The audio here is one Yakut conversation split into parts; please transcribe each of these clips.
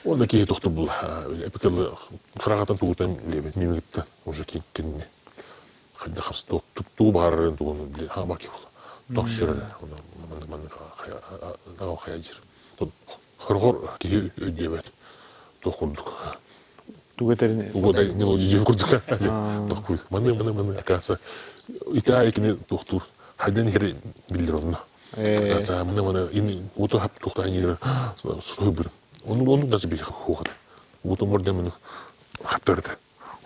Уонна киһи тохтор була эпикалы хараҕатан тугутан билэбин мимигиттэн уже кинини хайда хас тугу баарарын тугун били хаама ки була тохсүрэр маннык маннык хайа дьир хоргор киһи өйдүөбэт туох курдук тугу этэрин тугу да мелодия курдук тохкуй маны маны маны оказывается итаа кини туохтуур хайдан иһэри биллэр онно оказывается маны маны ин ууту хап туохтаан иһэр суһуйбутум ону ону даже били хуохата ууту морден маны хаптарыта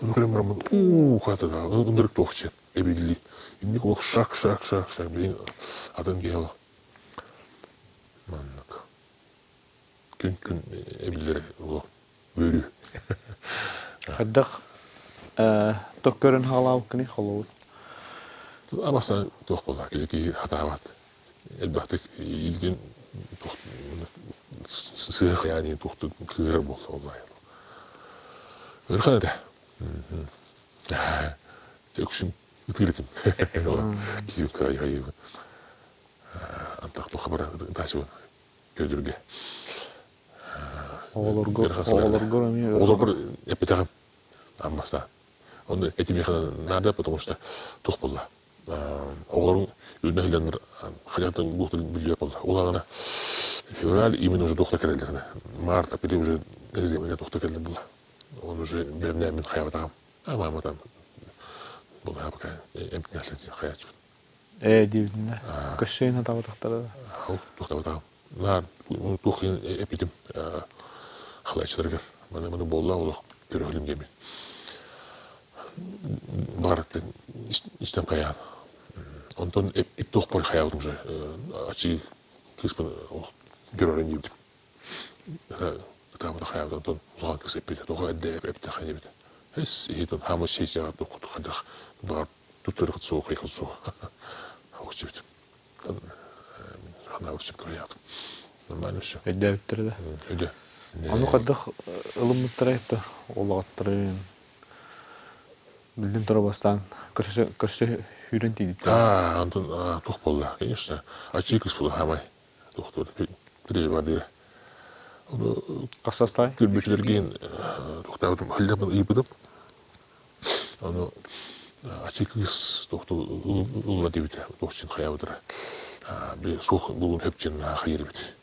ону көрөн бараммын уу хата да ынырык туохчу эбилли инник олох шаг шаг шаг шаг билин атын киһи маннык күн-күн эбиллэрэ олох үөрүү. Хайдах тох көрөн хаалаабыккыный холобур? Абасан туох буолла киһи киһи хатаабат. Элбэхтик илдин сыах хайаанин туохтун кыырар буолла оллай. Ырхан этэ. Өксүм ытыыр этим. Киһи кыайы антах туха бара ытаачыбын Көдүргэ. Оҕолорго оҕолоргор эмиэ Оҕолорбор эппэтэҕим аммаста. Ону этимиэхэ наада, потому что туох буолла. Оҕолоруҥ үүнэ сылдьаннар хайаатын буохтун билиэ буолла. Ол аҕана февраль именно уже туохта кэлэллэринэ. Март, апрель уже экзамене туохта кэллэр буолла. Он уже бэлэмнээммин хайабатаҕым. А мама там была пока эмтинэхлэти хаячпыт. Ээ диэбитинэ көссөйүн хатаабатахтара да. Туохтаабатаҕым. Наар туох эппитим халааччыларыгар маны маны буолла олох көрөһүлүм диэмин. Баҕараттан истэн хайаан. Онтон эппит туохпар хайаабытым уже ачыы кыыспын олох көрөрөн диэбитим. Ытаабыта хайаабыта онтон улахан кыыс эппитэ тоҕо эрдэ эптэхэ диэбитэ. Эс иһитин хаама сиэсэҕэ хайдах баҕар туттарыхыт суох хайхыт суох окчубут ханаа сөпкө хайаатым нормально все Өйдөөбүттэрэ да. Өйдө. Ону хайдах ылыммыттара это улаҕаттарын биллин тура бастаан көрсө көрсө сүүрэн тиийбиттэр. А, онтон туох буолла? Конечно, ачыы кыс буолла хаамай. Туохтуур переживали. Ону Хас састаай? Күлбүчүлэргин туохтаабытым хыллабын ыйбытым. Ону ачы кыыс туохту ылла диэбитэ туохчин хайаабытара би суох булун хөпчин хайыр эбит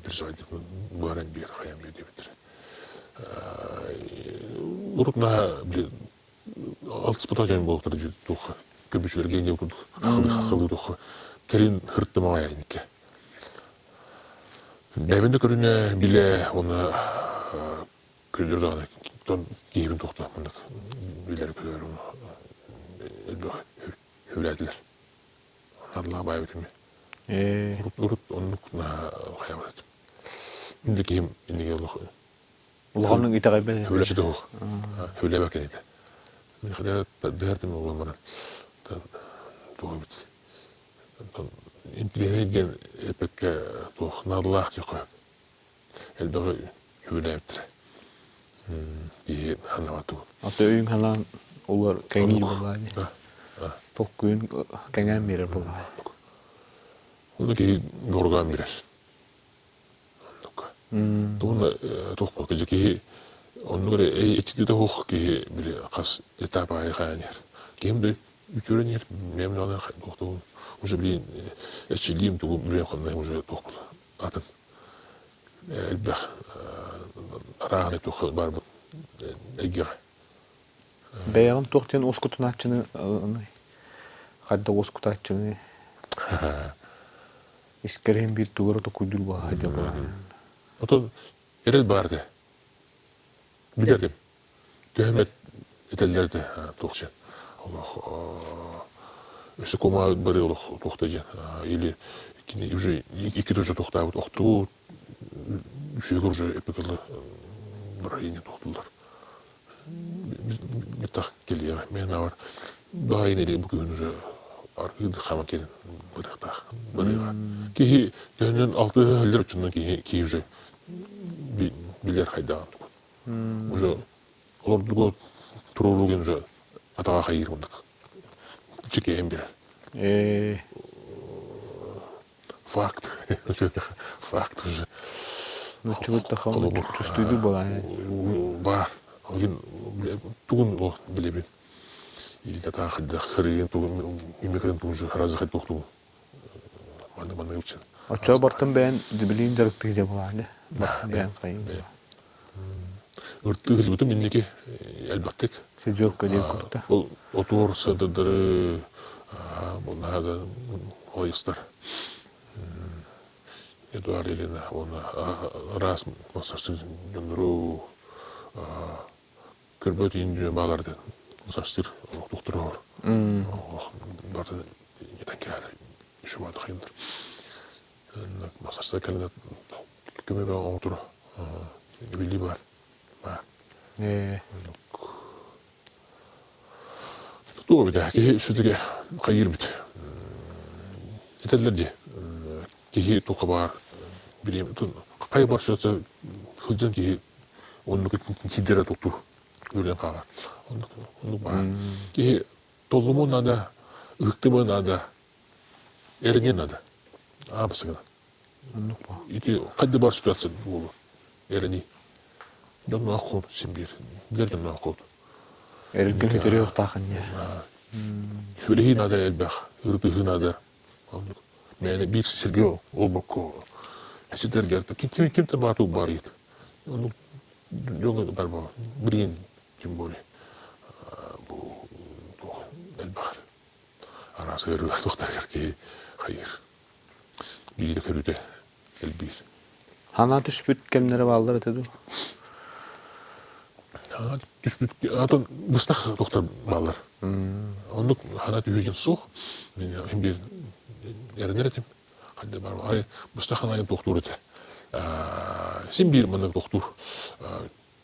переживать бааран биэр хайам диэбиттэрэ урут наһаа били алтыспата дьон буолуохтара туохха көбүчүлэргэ диэн курдук хахылыы туохха кэлин хырттым аҕай бэйэбин да көрүнэ билэ уонна Күллүр даҕаны тон киһибин туохтаах маннык билэри көрөр элбэх хүлээтилэр. Арлаа баайбыт ими. Урут урут оннук наһаа хайабат этим. Мин да киһим иннигэ олох Улаханнык итэҕэйбэт. Хүлэчи туох. Хүлэбэк этэ. Мин хотя дыһартым оҕолон баран туох эбит. Интириэһинэй диэн эппэккэ туох наадалаах диэххэ элбэҕи үбүлээбиттэрэ. Киһи санаабат тугу. Аты өйүҥ санаан улар кэҥиир буоллаа дии. Толкуйун кэҥээн биэрэр буоллаа. Ону киһи доргаан биэрэр. Оннук. Тугун туох буолла киһи оннук эрэ иччитэ суох киһи били хас этап аайы хайан иһэр. Киһим да үтүөрэн иһэр, бэйэм даҕаны туохтугун уже билин эрчиллиим тугу билэн хонно уже туох буолла атын элбэх арааһынай туох баар эйгэҕэ. Бэйэҕин туох диэн уоскутунааччыны хайдах уоскутааччыны искэр иһин биир тугу эрэ токуйдуур буолла буолан. Отон эрэл баар этэ. Билэрим. Төһөмөт этэллэр этэ туох диэн. Олох өссө кума бары олох туохта диэн или кини уже икки тоже тохтаабыт охтубут үсүгэр уже эпикалы бырайыне тохтулар битах келиэҕэ мен авар баайын или бу күһүн уже аргыды хама келин барыахтаах барыаҕа киһи төһөнөн алтыһы өлөр оччонон киһи киһи уже билэр хайдаҕын Уже олордуга туруоругун уже атаҕа хайыыр курдук. Чикиһин билэр. Факт. Факт уже. Нуччалыттаха Холобур, чувствуйдуу буолаан. Баар. Огин тугун ол билебин. Или тата хадда хырыын тугун имекен тугун харазы хад тугун. Манны манны үчен. Оччо бартын бэйэн дибилиин дьарыктыы дьэ буолаан. Бэйэн хайын. Ыртыы хилбитим инники элбэхтик. Сидьуокка диэн курта. Ол отуор сыдырдары наада ойыстар. Эдуард Ильина уонна араас массажчы дьоннору көрбөт иин баалар массажтыыр олохтуктуруор бары нетен кээлэр шубат хайындар массажта кэлэн көмө оҥотура билии баар баар Туох эбитэ киһи сүтүгэ хайыыр эбит. Этэллэр дии киһи туохха баар бириэмэ хайа бар сылдьан киһи оннук сирдэрэ туттуур үөрэн хаалар. Оннук оннук баар. Киһи толлумуон наада, ыһыктымыан наада, эрэниэн наада. Аабысыгынан. Оннук баа. Ити хайда бар ситуация буолуо. Эрэни. Дьонноох куот син биир. Билэр дьонноох куот. Эргин хүтүрүөхтаахын дьэ. Сүлэһии наада элбэх, ырытыһыы наада. Оннук. Мээнэ биир сиргэ олбокко ситэргэ ким ким баар тук бар ит. Оннук дьоҥо барба билигин тем более бу туох элбэх араас ыарыылар туохтарыгар киһи хайыыр. Биирэ көрүтэ элбиир. Ханаа түспүт кэмнэрэ бааллар этэ дуу? Ханаа түспүт атын быстах тохтор бааллар. Оннук ханаа түһүүтүн суох. Мин биир эрэнэр этим. Ханна бар ай быстах ханаайын тохтуур этэ. Син биир маннык тохтуур.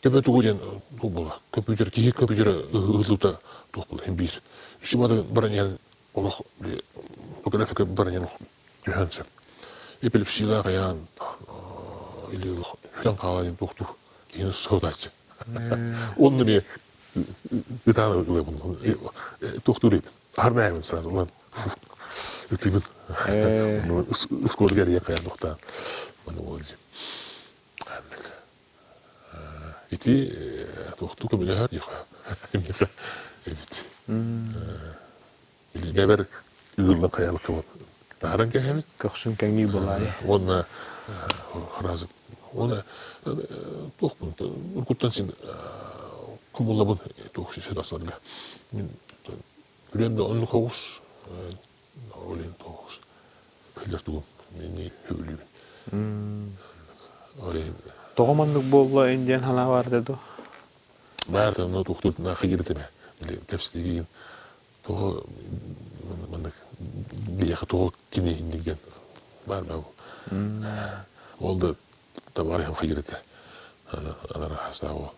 Төбө тугу диэн туох буола? Компьютер киһи компьютера ыһыллыбыта туох буола син биир. Үчүгэй баран иһэн олох графика баран иһэн түһэн сөп. Эпилепсиялаах айаан или сүтэн хаалан диэн туохтуур киһини соһутааччы. Онно эмиэ ытаан ылыабын. Туохтуур эбит. Арнаайбын сразу ылан ытыыбын. Ускуорга эрийэн хайаан тохтоон. Маны буолан дии. Ити туохтуу көмөлөһөр диэхэ эбит. Илиибэр ыыллан хайалыкка таһаран кэһэбит. Көхсүн кэҥии былаайы. Уонна фраза уонна туохпун уруккуттан син кумуллабын туох ситуацияларга. Мин күлэм да оннук оҕус ол иһин тоҕус Билэр тугум мини сөбүлүүбүн. Ол иһин Тоҕо маннык буолла ин диэн санаа баар этэ дуо? Баар онно туохтуур хайыырытыма били кэпсэтигин тоҕо маннык биһиэхэ тоҕо кини инник диэн баар баа ол да табаарыһым хайыыр этэ анара хастааҕа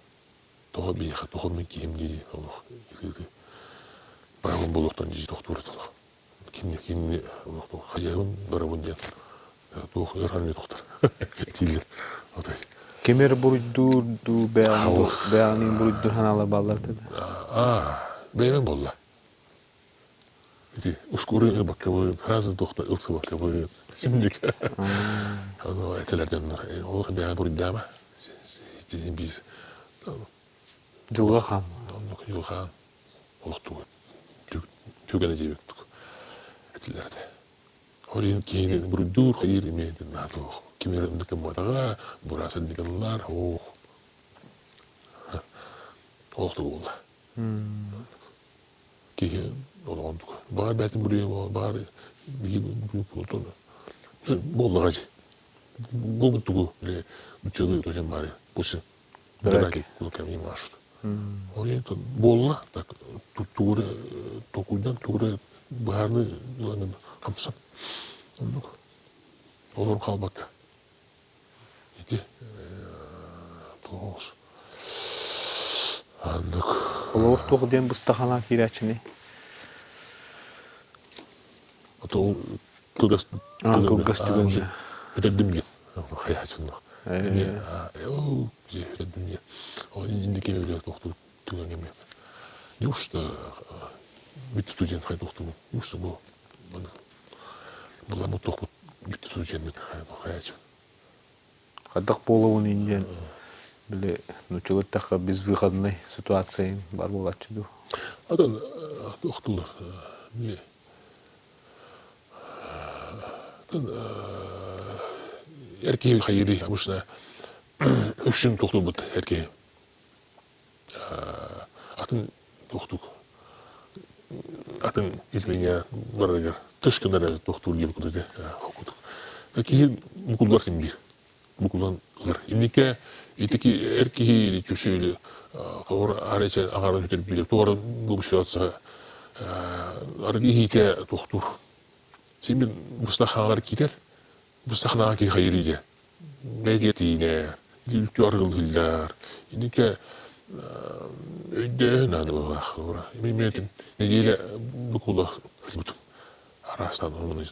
тоҕо биһиэхэ тоҕо мин киһим дии олох барабын буолуохтан дии тохтуур этэ олох Кини кини хайыһын барабын диэн туох ыарахан тохтор этиилэр отой Кимер буруйдуур дуу бэйэҕин буруйдуур ханаалар бааллар да аа бэйэм буолла ити ускуру ылбакка сразу туохта ылсыбакка симдик ону этэлэр дьоннор ол бэйэҕин буруйдаама биир Дьылҕа хаан оннук дьылҕа хаан олох тугу түгэнэ диэбит этилэр этэ. Ол иһин киһини буруйдуур хайыыр эмиэ наатуох. Ким эрэ оннук гымматаҕа, быраас инник ыллар, оох. Олох тугу буолла. Киһи олоҕун туга. Баҕар бэйэтин буруйа баҕар биһи буоллаҕа дии. Бу тугу били учебы тотен баары пусть драки кулаками машут. Ол иһин буолла так тугу толкуйдан тугу быһаарыы ылан хамсан. Оннук. Олорон хаалбакка. Ити тоҕус аннык. Холобур туох диэн быстаханаа киирээччиний? Ото ол кылгас кылгас түгэҥҥэ. Бүтэрдим диэн. Хайаачыннах. Оо, бүтэрдим диэн. Ол инники өлөр тохтуу түгэҥҥэ Неужто бүттү студент хайдахтубун? Неужто бу маны буламмыт тохпут бүттү студент хайаачын. Хайдах буолуон диэн били нууччалыы эттэххэ безвыходной ситуация бар буолааччы дуу. Атын туохтулар били эр киһи хайыырый обычно үксүн туохтуурбут эр киһи атын туохтук атын измене барарыгар тыш гынар эрэ туохтуур диэбит курдук курдук киһи букуллар син биир букуллан ылар инникэ итики эр киһи или чүшү или ховор арече аҥарын үтүрбүтүр туоран бубушуотса арыгы иһиитэ туохтуур син бир быстах хаалар киирэр быстах ханаҕа киһи хайыр иде бэйэтигэр тиийинэр үлтү арыгылыһыллар инникэ өйдөөһүн наада быһыылаах мен нэдиэлэ букула бутум араастаан онон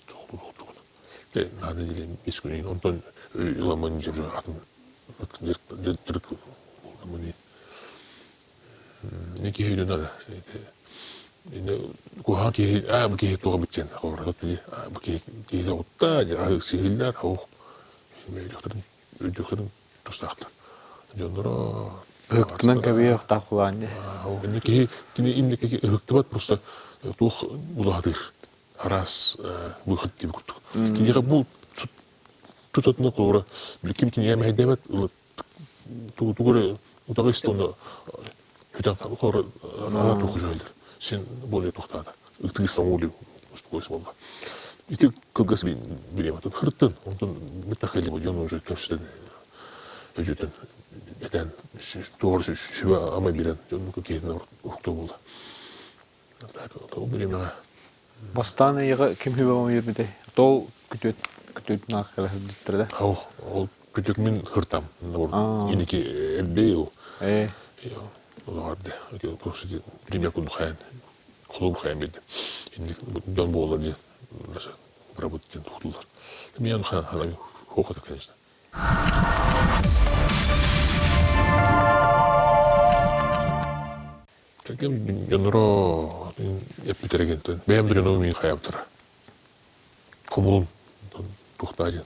наада диэн ис күнүн онтон өй ыламмын дьэ атын дьарык буоламмын не киһи өйдөнө да куһаҕан киһи аа бу киһи туох эбит диэн холобура аа бу киһи киһи оҕутта сиһиллэр оһох өйдөхтөрүн өйдөхтөрүн тустаахтар дьонноро Ыһыктынан кэбиһиэхтээх кулаан дии. Инни киһи кини инники ыһыктыбат просто туох улаатыр араас выход диэбит курдук. Киниэхэ бу тутатына холобура били ким киниэхэ мэһэйдээбэт тугу тугу эрэ утаҕы истэ онно хүтэн холобура ана туоху син более туохтаата ытыы соҥуу успокойся буолла. Ити кылгас бириэмэ хыртын онтон митахайли дьон уже кэпсэтэн өйүтэн этэн туор сүбэ ама биэрэн дьоннуку киһитин уһукта буолла. Ол бириэмэҕэ Бастаан эйиэхэ ким хүбэҕэ биэрбитэй? Тол күтүөт күтүөтүн аах кэлэ сылдьыттара да? Ол ол күтүк мин хыртам. Иники эрдей ол. Э. Олоҕарда. Бириэмэ кун хайан холобур хайан биэрдим. Инник дьон буолар диэн бырабыт диэн тухтулар. Мен хана хохота конечно. Кэргэн дьонноро эппитэрэ гентэн бэйэм да дьонум миин хайаабыттара. Хомулун туохтаа диэн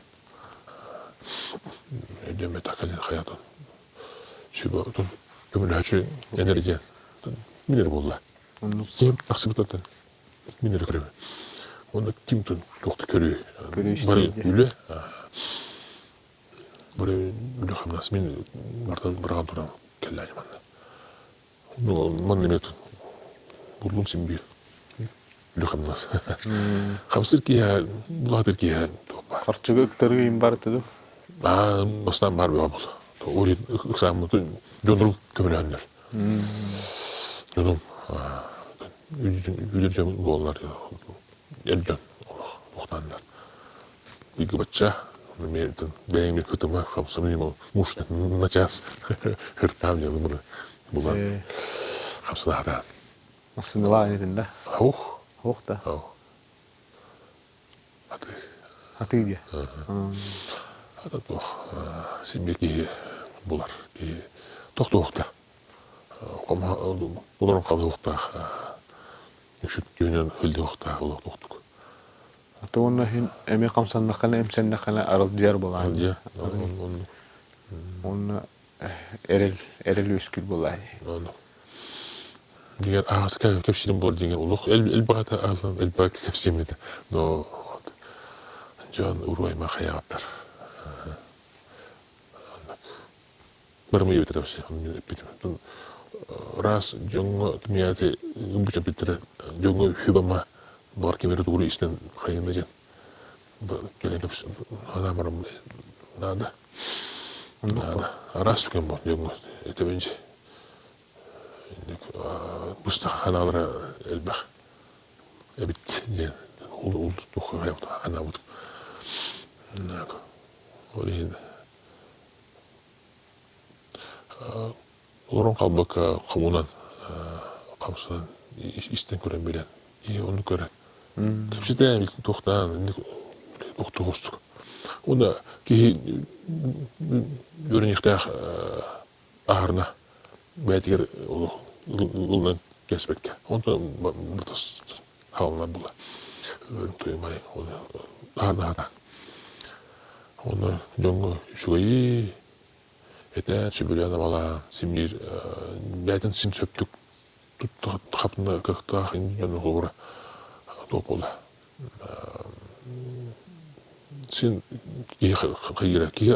өйдөммөтөх кэлин хайаатан сүбэ отун көмөлөһөчү энэр диэн мин эрэ буолла. Ким тахсыбытаттан мин эрэ көрөбүн. Уонна ким туохта көрүү. Бары үлэ бары үлэ хамнас мин бартан быраҕан туран кэллээни манна. Ну, манна эмиэ буллум син биир үлэ хамнас. Хамсыр киһи булаатыр киһи туох баар. Харчыга ыктарыы им барыта ду? Аа, бастаан баар бөҕө буолла. Ол иһин ыксааммытын дьоннорум көмөлөһөннөр. Дьонум үлэ дьон буоллар эр дьон олохтоохтооннор. Ыйгыбачча бэйэҥ кытыма хамсаныым муж на час хыртаам дьону муну булан хамсанаатаан. Массыыналаах инитин да? Хух. Хух да? Аты. Аты диэ. Ата туох син биир киһи булар. Киһи тохтуохта. Олорон хаалыахтаах. Үксүт түүнэн хылдьыахтаах олохтуохтук. Аты уонна иһин эмиэ хамсаннаххына, эмсэннэххинэ аралдьыйар буолаан. Аралдьыйар. Оннук. Уонна эрэл эрэл үөскүүр буолаа. Оннук. Дигэр ааска кэпсиирим буолар дигэр олох элбэҕэ аалан элбэҕэ кэпсиим этэ. Но вот дьон уруойма хайаҕаттар. Оннук. Барымы эбитэр вообще эппитим. Раз дьоҥҥо тумияти буча биттэрэ дьоҥҥо хүбама бар кемери тугу истэн хайына дьэн кэлэн кэпс анаа барам наада. Наада. Араас түгэн бу дьоҥҥо этэбинчи. Быстах ханаалара элбэх эбит диэн ол туохха ханаабытым. Ол иһин олорон хаалбакка хомунан хамсанан истэн көрөн билэн и ону көрөн кэпсэтэн туохтаан тохтоҕустук уонна киһи үөрэниэхтээх аһарына бэйэтигэр олох ылынан кэспэккэ онтон хаалынар була туймай аһарына. Онно дьоҥҥо үчүгэйи этэн, сүбэлээн-абалаан, син биир бэйэтин син сөптүк хапна кыахтаах дьон холобура туох буолла син киһи хайыыра киһи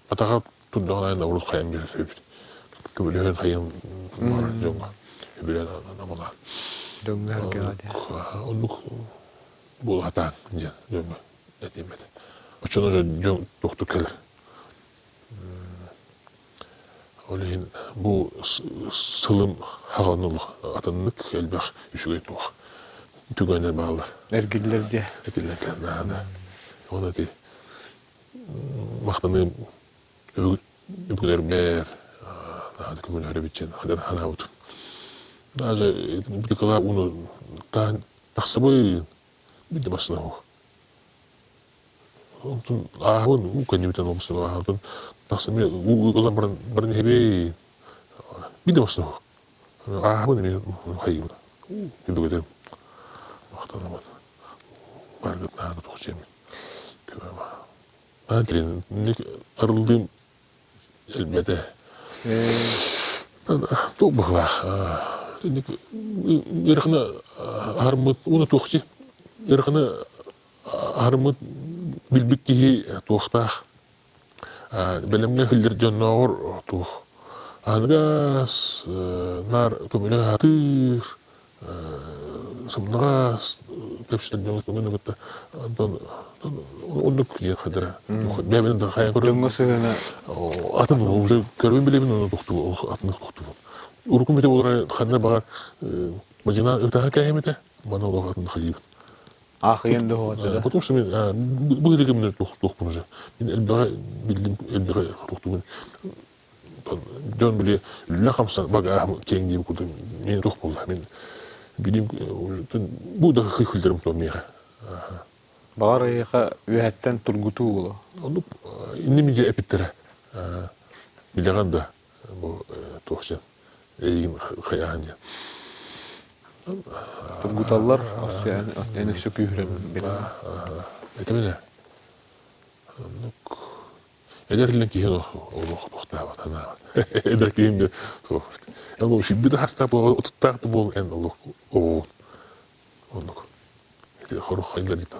атаҕа турдаҕын аайы урут хайан биэрэр эбит көмөлөһөн хайан барар дьоҥҥо үбүлээн амалаан Дьоҥҥо эргэҕэ диэн. Оннук буола сатаан диэн дьоҥҥо этиим этэ. Оччоно дьон туохтук кэлэр. Ол иһин бу сылым хаҕаныл атыннык элбэх үчүгэй туох түгэннэр бааллар. Эргиллэр диэ. Этиллэр наада. Оны ити махтаныым өбүгэлэрбэр наада көмөлөһөр эбит диэн ханаабытым. Даже бутыкалаа уну таан тахсыбын бидде басына Онтон ааһабын уу кэннибитин олус ааһабын тахсан уу ылан баран баран иһэбин. Биир да массыына суох. Ааһабын эмиэ хайыыбын. Өбүгэлэрим махтанабын. Баргыт наада туох дьиэмин. Аан кэлин арыллыым элбэтэ. Туох быһыылаах итинник ыарахана аһармыт уонна туох дии ыарахана аһарыммыт билбит киһи туохтаах бэлэмҥэ иһиллэр дьоннооҕор туох аныгас наар көмөлө сатыыр сымнаҕас кэпсэтэр дьону көмөнү кытта онтон оннук диэн бэйэбин да хайа көрөн Дьоҥҥо сыһыана атын уже көрбүн билэбин ону тохтуу атын тохтуубун урукку мите буолара ханна баҕар мадьына ытаһа кээһимитэ маны олох атын хайыыбын Аахыйан да уһуҕа да. Потому что мен быһыыга мен туохпун уже. Мен элбэҕи биллим, элбэҕи туохтугун дьон били үлэ хамсан багааһым киэҥ диим курдук мен туох буолла мен билим бу да хыхылдырым то миэхэ. Баҕар эйиэхэ үөһэттэн тургутуу буолуо. Оннук инним дьэ эпиттэрэ. Билэҕин да бу туох дьэн эйигин хайаан диэн. Тургуталлар, эн өссө күүһүрэн билэҕин. Этэминэ оннук эдэр илин киһи олох туохтаабат анаабат. Эдэр киһим де суох. Эн ол сирбит хастаах отуттаах да буол эн олох оҕоҕун. Оннук. Ити хорух хайдар дита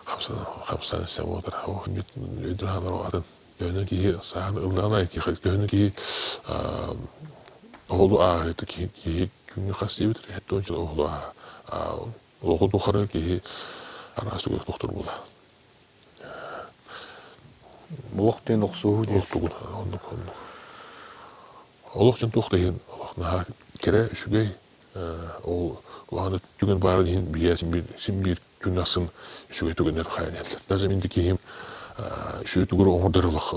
хамсан хамсан сэмотар өйдөр хаалар атын Төһөнөн киһи сааны ыллаҕына төһөнөн киһи оҕолу ааһыыта киһи киһи күҥҥэ хас диэбит эрэ жыл оҕолу оҕо тухары киһи араас түгэх тохтор буола. Олох диэн охсуһуу диэн. Олох тугун оннук оннук. Олох дьон туох да иһин олох наһаа кэрэ үчүгэй ол улахан түгэн баарын иһин биһиэ син биир син биир күн ахсын үчүгэй түгэннэр хайан иһэллэр. Даже мин киһим үчүгэй түгэн оҥордор олох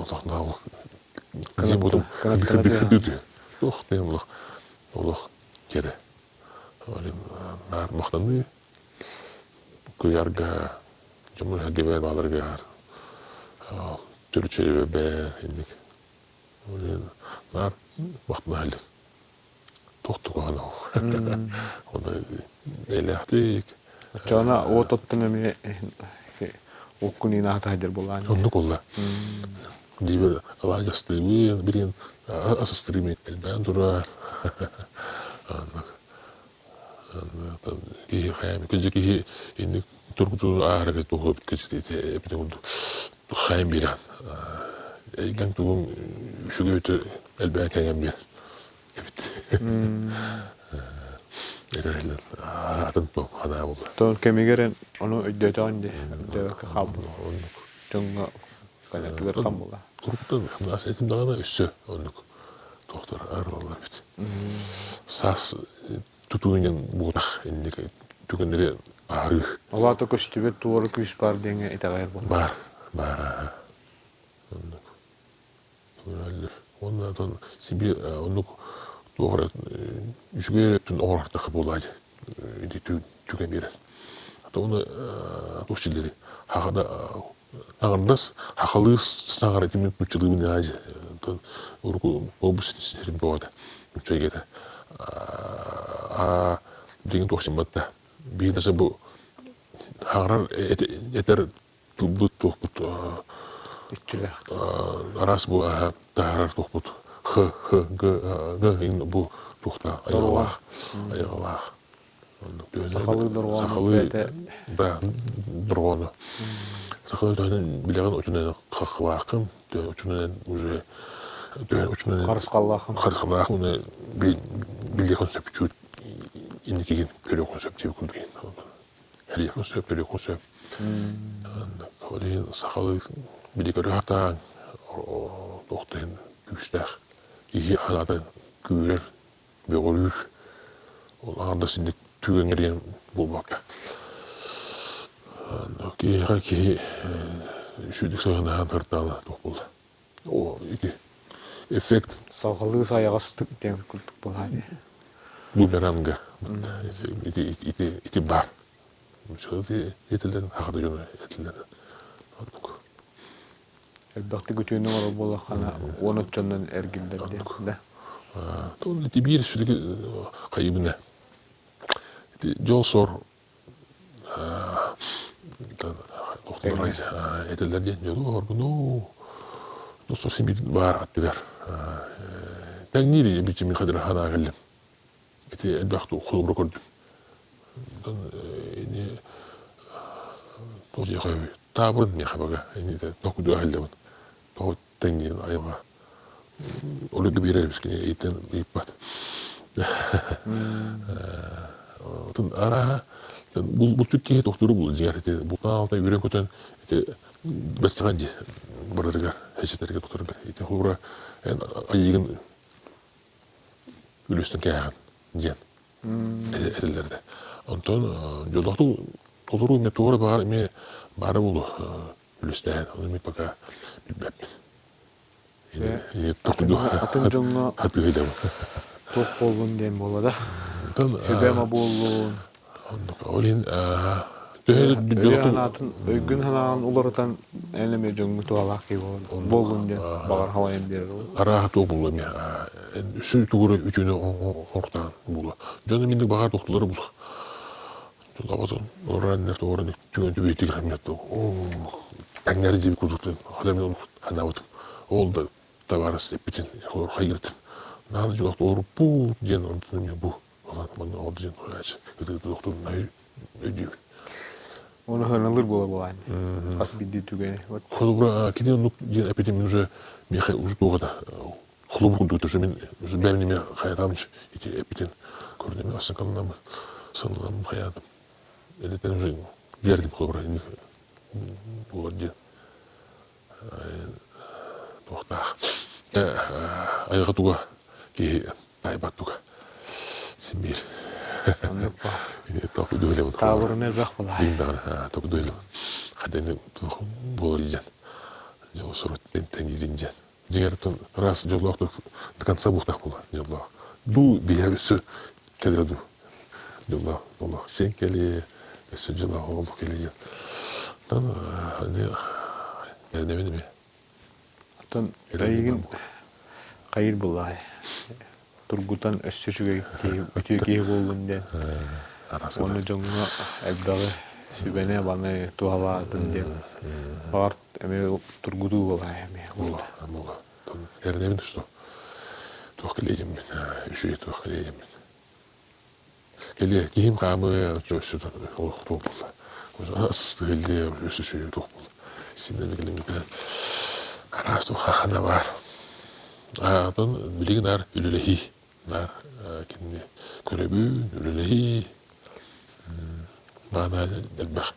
туох диэн олох олох кэрэ. Наар махтаныы куйаарга дьоммун сэргэбэр бааларыгар төрүччүбэр инник наар махтана иһэллэр. Туох туган Оны элэхтик. Оччоҕуна уот оттон эмиэ уккун инаата сылдьар буолаан. Оннук буолла. Дибер алаажастыыбын, билин асыстырыым элбээн турар. Аннык. Киһи хайам киһи киһи инник тургутуун аарыгы туһуп кичити эпитин курдук хайам билан. Эйгэн тугун үчүгэй өтө элбээн кэҥэн биэр. Эбит. Этэрэллэр атын санаа буолла. Тон кэмигэр ону өйдөөтөҕүн дии, өйдөөбөккө хаалбыт. Оннук. Дьоҥҥо кэлэтигэр хам буолла. Туруктан нас этим даҕаны өссө оннук тохтор арыллар эбит. Саас тутуунан буотах инник түгэннэри аарыы. Олаата көстүбэт туора күүс баар диэҥҥэ итэҕэйэр буолла. Баар, баар. Оннук. Уонна оттон сибиир оннук туох эрэ үчүгэй өттүн оҥорортох буолаа ити түгэн биэрэр. Ону туох силлери хахада аҥардас хахалыы саҥара итимин нуччалыыбын аадьы оттон уруку обус сирим тоҕо нучча эйгэтэ аа билигин туох симмат да биир даже бу хаҥарар этэр Тылбыт туохпут Иччилээх. Араас бу таһаарар туохпут х, х, г, г бу туохта айылҕалаах айылҕалаах. Сахалыы дорҕоону Сахалыы да дорҕоону. Сахалыы төһөнөн билэҕин очунан хахлааххын, очунан уже очунан Харысхаллааххын. Харысхаллаах уна билиэхин сөп чуть инникигин көрүөххүн сөп диэбит курдук. Хэлиэххин сөп, көрүөххүн сөп. Ол иһин сахалыы били көрө сатаан туох да иһин күүстээх киһи санаата күүрэр, бөҕөрүүр. Ол аҥардас инник түгэҥҥэ диэн буолбакка. Киһиэхэ киһи үчүгдүк сыһыаннаһан сырыттаҕына туох буолла. О, ити эффект. Салҕалыы сайаҕастык диэн курдук буолаа дии. Бумеранга. Ити, ити, ити баар. Этилэн, хахата дьону этилэн. Оннук. Элбэхтик үтүөнү оҥорор буоллаххына, уон оччоннон эргиллэр диэн, да? Ити биир сүдү хайыбына. Ити дьол сор этэллэр диэн дьолу оргуну достор симбит баар аттыгар тэҥниир бичими хадыр ханаа кэллим ити элбэх холобура көрдүм ини таабырын миэхэ бага ини токудуа хэллэбин тоҕо тэҥниирин айылҕа Олуга биэрэр эбискини ыйтан ыйыппат. Отун арааһа булчут киһи тохтууру бул дьиҥэр ити бултаан алта үөрэн көтөн ити бэстэҕэн дии барарыгар хэчэтэргэ тутарга ити холобура эн айыыгын үлүстэн кээҕин диэн этэллэр Онтон дьоллоохтук олоруу эмиэ туора баҕар эмиэ баара буолуо үлүстээн ону эмиэ пока билбэппин. Атын дьоҥҥо туох буоллун диэн буолла да. Сүбэ-ама буоллун. Ол иһин Өйүн-санаатын, өйгүн-санааҕын уларытан эн эмиэ дьоҥҥо туһалаах киһи буоллун диэн баҕар халайан биэрэр ол. Арааһа туох буолуо эмиэ үсү тугура үтүөнү оҥортаан буолуо. Дьон эмиэ баҕар тохтулара буолуо. Дьон ораннар туоран түгэн түбэйтигэр эмиэ таҥнары диэбит курдук хадамын санаабытым. Ол да табаарыс эппитин хайгыртын. Наада дьолох туоруппут диэн онтон эмиэ бу манна ол диэн ытыгы өйдүүбүн. Оны хыналыр буола буолаан. Хас биирдии түгэни. Холобура кини оннук диэн эппитин мин уже миэхэ уже туох это холобур курдук уже мин уже бэйэм неме хайатаамч ити эппитин көрдүм ассакалынам саналам хайаатым элитен уже биэрдим холобура буолар диэн туохтаах айылҕа туга киһи таайбат туга син биир Таабырын элбэх буолаа. Хаданы туох буолар диэн дьэ сурут тэҥниирин диэн дьиҥэр раз дьоллоох до конца буохтаах буолар дьоллоох дуу биһэ өссө кэлэрэ дуу дьоллоох олох сиэн кэлиэ өссө дьоллоох олох кэлиэ диэн эрэнэбин эмиэ Оттон эйигин хайыыр буоллаҕай тургутан өссө үчүгэй киһи үтүө киһи буоллун диэн уонна дьоҥҥо элбэҕи сүбэни-абаны туһалаатын диэн баҕар эмиэ тургутуу буолаай эмиэ буола буола эрэнэбин что туох кэлиэдиммин үчүгэй туох кэлиэдиммин кэлиэ киһим хаамыа өссө олох туох буолла астыһыллыа өссө үчүгэй туох буолла синнэ билиммитинэн араас туох хахана баар Оттон билигин наар үлэлэһии наар кинини көрөбүн үлэлэһии маана элбэх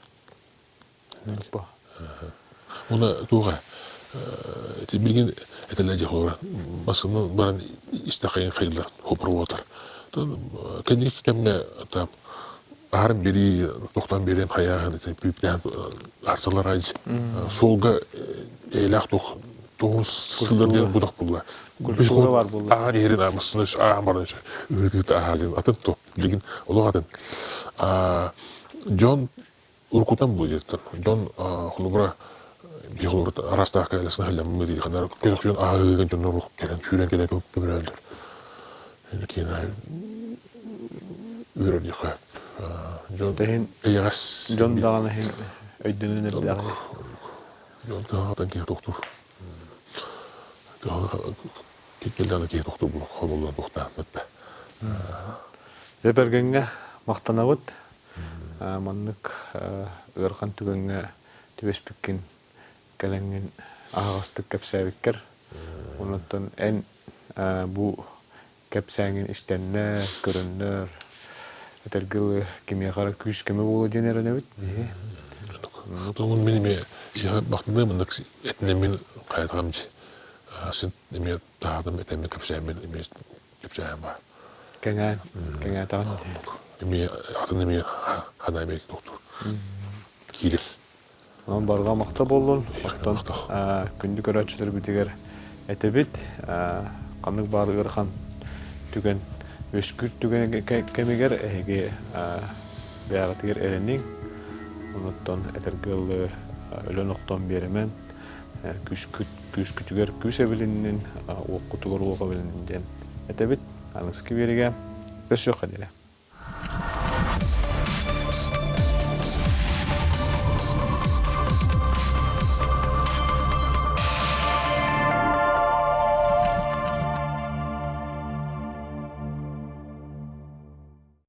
Уонна туоҕа ити билигин этэллэр дьэ холобура массыынанан баран истэххин хайыллар хопроводтар кэнники кэмҥэ там аһарын биэрии тохтоон биэриэн хайааһын ити пүүптээн арсалар ай суолга эйэлээх туох тугун сыллар диэн будах булла культура бар булла аан иһэрин массыына аан баран ыытыыта аһаа диэн атын то билигин олох атын дьон Уруккутан бу диэттэн дьон холобура биһи холобура араастаах кэлэсин аһылламмыт дии ханна көтөхсүйэн аһыыгын дьоннор кэлэн сүүрэн кэлэн көмөлөһөллөр. Киин үөрэр диэххэ дьон Иһин эйэҕэс дьон даҕаны иһин өйдөнөн эрдэҕинэ. Дьон кыһалҕаттан киһи тохтуур. Кэллэҕинэ киһи тохтуур хобуллан туохтаахпыт да. Дьэ бэргэҥҥэ махтанабыт. Маннык ыарахан түгэҥҥэ түбэспиккин кэлэҥҥин аһаҕастык кэпсээбиккэр. Онон эн бу кэпсээҥҥин истэннэр, көрөннөр, этэргэ дылы кимиэхэ эрэ күүс-көмө буолуо диэн эрэнэбит. Тоҥун мин эмиэ махтаныам маннык этинэммин хайатаҕым дии. Син эмиэ таһаардым этэммин кэпсээммин эмиэ кэпсээһин баар. Кэҥээн, кэҥээтэҕин. Эмиэ атын эмиэ хана эмиэ тохтуур. Киирэр. Онон барҕа махта буоллун. Оттон күндү көрөөччүлэрбитигэр этэбит, ханнык баар ыарахан түгэн үөскүүр түгэн кэмигэр эһиги бэйэҕитигэр эрэниҥ. Онуттан этэргэ дылы өлөн-охтон биэримэн, күүскүтүгэр күүс эбилиннин, уоххутугар уох эбилиннин диэн этэбит. Аныгыскы биэригэ өссө диэри.